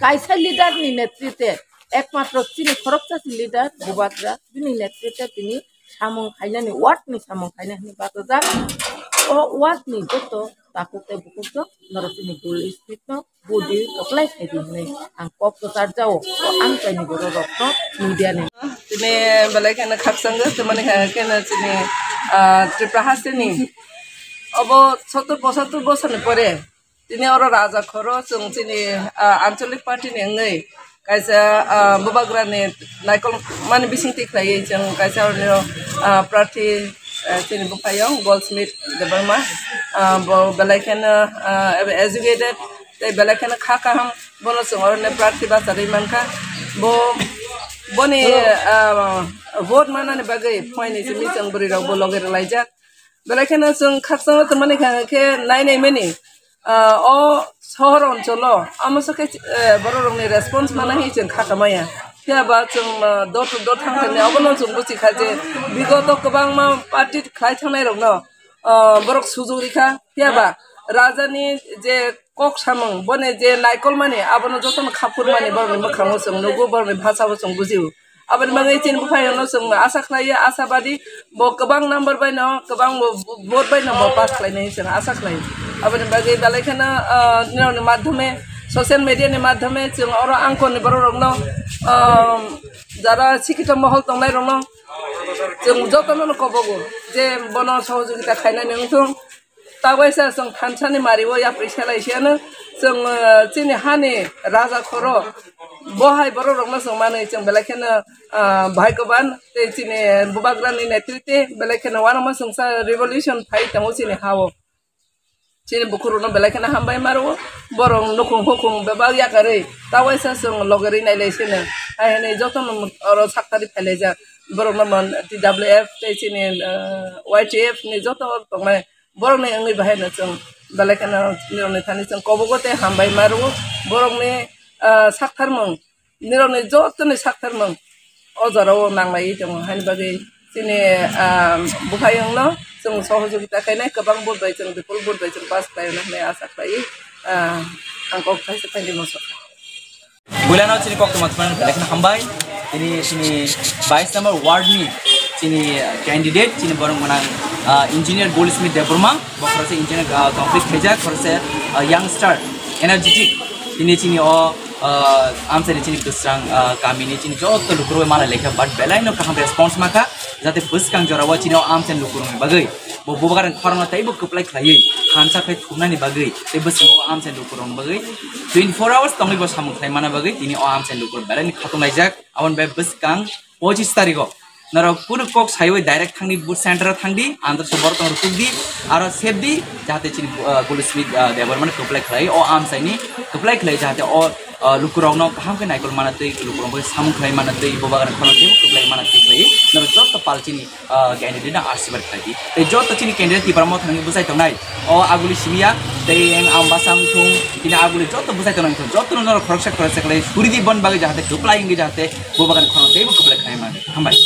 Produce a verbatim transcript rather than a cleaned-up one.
Kaisa leader ni netrite, ekmatro chini khoroksa si leader Bubagra, bini netrite tini samung khainani, ward ni samung khainani bagajak. O ward ni joto takhuk tei bukhuk jok norok chini Goldsmith no budi koplai khaidi hinwi ang kok kwchar jao. O ang kaini borok rok no media ni. Tini belai kheno khakchangwi tongmani khe, kheno chini, ah, Tripura hasteni obo sottor pochottor bosorni pore tini oro raja khoro chwng chini, ah, ancholic party ni wngwi kaisa, ah, Bubagrani naikol mani bisingtwi khlaiwi chwng kaisa oroni, ah, prarthi, ah, chini buphayung Goldsmith Debbarma, ah, bo belai kheno, ah, educated tei belai kheno kha kaham, bono chwng oroni prarthi bacharwi mankha. Bo, boni, ah, vote manani bagwi phaini simi chwng bwrwi rok bo logi rwlaijak. Belai kheno chwng khakchangma tongmani kha khe nai nai mani, ah, o sohor oncholo amo se khe, eh, borok rokni response mana hi chwng kha kamaya. Phiya ba chwng, ah, door to door thang thangni obono chwng buchi kha je bigoto kwbangma party khlai thangnai rokno, ah, borok sujuk rikha. Phiya ba rajani je kok samung, boni je naikolmani, abono jotono khaphurmani borokni mwkhango chwng nugo, borokni bhasao chwng bujio. Aboni bagwi chini buphayungno chwng asa khlaio, asabadi bo kwbang number baino, kwbang bo vote baino bo pass khlainai chwng asa khlaio. Aboni bagwi belai kheno, ah, nirokni madhyome, social media ni madhyome chwng oro angkorni borok rokno, ah, jara sikhito mohol tongnai rokno chwng jotono kobogo je bono sohojogita khainani wngthung. Tawaisa chwng thansani mario yapri selai siyano chwng, ah, chini hani raja khoro bo hai borok rokno chwng manwi chwng belai kheno, ah, bhai koban tei chini bubagrani netrite belai kheno uanama chwngsa revolution phai tongo chini hao. Chini bukhurokno belai kheno hambai maro, borok nukhung hukhung bebak yakarwi tawaisa chwng logerwi nailai sino. Hai hwnwi jotono oro saktharwi phailaijak borokno mon T W F tei chini, ah, Y T F ni joto tongnai. Borokni wngwi bahaino chwng belai kheno nirokni thani chwng kobogo tei hambai ma rwo. Borokni, ah, saktharmung, nirokni jotoni saktharmung o jorao nanglaiwi tongo. Haini bagwi chini, ah, buphayungno chwng sohojogita khainai, kwbang vote bai chwng, bipul vote bai chwng pass khlaio hwnwi asa khlaiwi, ah, ang kok thaisa thank you mosok. Builano chini koktwma thumnani belai kheno hambai. Tini chini bais number ward ni chini candidate, chini borok gwnang, ah, engineer Goldsmith Debbarma, bo khoroksa engineer, ah, complete khaijak, khoroksa, ah, youngster, energetic. Tini chini o, ah, amchaini chini kwsrang, ah, kamini chini joto lukurok mala lekha, but belai no kaham response makha, jate bwskang jorao chini o amchaini lukurokni bagwi. Bo bubagrani khorangno teibo kwplai khlaiwi, thansa khe thumnani bagwi, tei bwskango o amchaini lukurokni bagwi twenty-four hours tongwi bo samung khlai mana bagwi tini o amchaini lukurok belaini khatung laijak. Aboni bai bwskang pochis tarigo norok kunu kok saiwi direct thangdi, booth center o thangdi, andro se borok tong rwkukdi, aro sepdi, jahate chini, ah, Goldsmith, ah, Debbarmano kwplai khlai, o amchaini kwplai khlai, jahate o, ah, lukurokno kaham khe naikol mana twi, lukurokno samung khlai mana twi, bubagrani khorangno teibo kwplai mana twi khlai, norok joto pal chini ah, candidate no asirwad khlai di. Tei joto chini candidate Tipra Motha ni bwsai tongnai. O aguli simiya, tei ang Ambasa wngthung, tini aguli joto bwsai tongnai wngthung. Joto no norok khoroksa khoroksa khlai suri di, bon bagwi jahate kwplai wngwi jahate bubagrani khorang teibo kwplai khlai mano. Hambai.